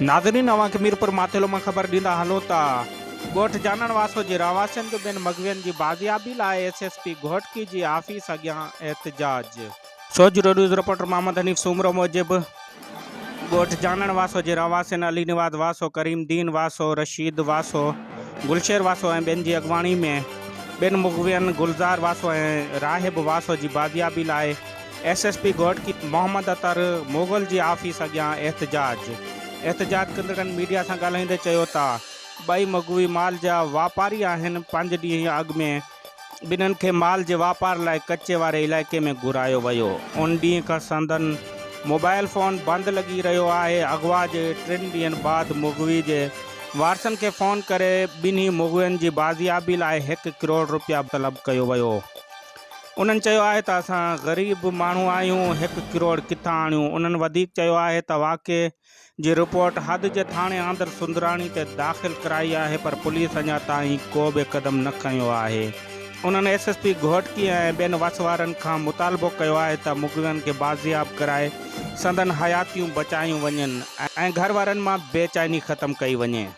ناظرين اوهان کي ميرپور ماٿيلو مان خبر ڏيندا هلون ته ڳوٺ جانڻ واسو جي رهواسين جو ٻين مغوين جي بازيابي لاء ايس ايس پي گهوٽڪي جي آفيس اڳيان احتجاج. سوجهرو نيوز رپورٽر محمد حنيف سومرو موجب ڳوٺ جانڻ واسو جي رهواسين علي نواز واسو، ڪريم دين واسو، رشيد واسو، گلشير واسو ۽ ٻين جي اڳواڻي ۾ ٻن مغوين گلزار واسو ۽ راهب واسو جي بازيابي لاء S S P Ghotki Muhammad Athar Mughal جي آفيس اڳيان احتجاج، احتجاج ڪندڙن ميڊيا سان ڳالهائيندي چيو ته ٻئي مغوي مال جا واپاري آهن، پنج ڏينهن اڳ ۾ ٻنهن کي مال جي واپار لاء ڪچي واري علائقي ۾ گهرايو ويو، ان ڏينهن کان سندن موبائل فون بند لڳي رهيو آهي، اغوا جي ٽن ڏينهن بعد مغوي جي وارثن کي فون ڪري ٻنهي مغوين جي بازيابي لاء هڪ ڪروڙ رپيا طلب ڪيو ويو. انهن چيو آهي ته اسان غريب ماڻهو آهيون هڪ ڪروڙ ڪٿان آڻيون انهن وڌيڪ چيو آهي ته واقعي جي رپورٽ حد جي ٿاڻي آندر سندراڻي تي داخل ڪرائي آهي پر پوليس اڃا تائين ڪو به قدم نه کنيو آهي انهن ايس ايس پي گهوٽڪي ۽ ٻين وس وارن کان مطالبو ڪيو آهي ته مغوين کي بازياب ڪرائي سندن حياتيون بچايون وڃن ۽ گهر وارن مان بيچيني ختم ڪئي وڃي.